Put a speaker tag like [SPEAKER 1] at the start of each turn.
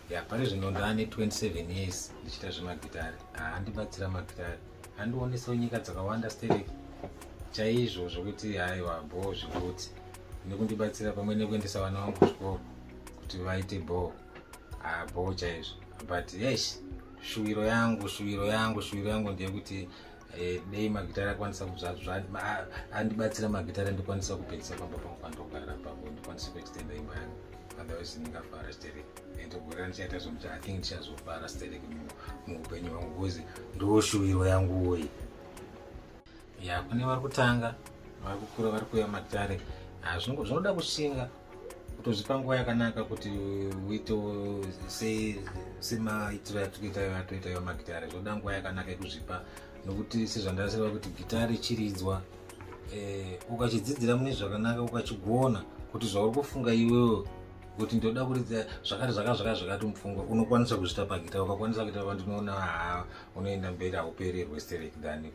[SPEAKER 1] Ya, pari zvino ndaane 27 years ndichiita zvemagitare. Haandibatsira magitare, andionesawo nyika dzakawanda stereki chaizvo, zvokuti haiwa, bhoo zvikuti nekundibatsira pamwe nekuendesa vana vangu kuchikoro kuti vaite bhoo. Bhoo chaizvo. But yes, shuwiro yangu ndeyekuti dei magitare akwanisa andibatsira magitare, ndikwanisa kupedzisa pamba pangu pandogara papo, ndikwanise kuextenda imba yangu. Otherwise ndingafara stereki and gore ndichaita zvomuti, I think ndichazofara stereki muupenyu hwangu because ndo shuwiro yangu woye. Ya, kune vari kutanga, vari kukura, vari kuuya magitare, zvinoda kushinga, kutozvipa nguva yakanaka kuti uitewo semaitiro atikuita atoita iwo magitare. Zvoda nguva yakanaka yekuzvipa, nokuti sezvandaseva kuti gitare chiridzwa, ukachidzidzira mune zvakanaka, ukachigona kuti zvauri kufunga iwewe kuti ndoda kuridza zvakati zvakati zvakati zvakati mupfungwa, unokwanisa kuzviita pagitare. Ukakwanisa kuita, pandinoona, ha, unoenda mberi, haupererwe stereki than.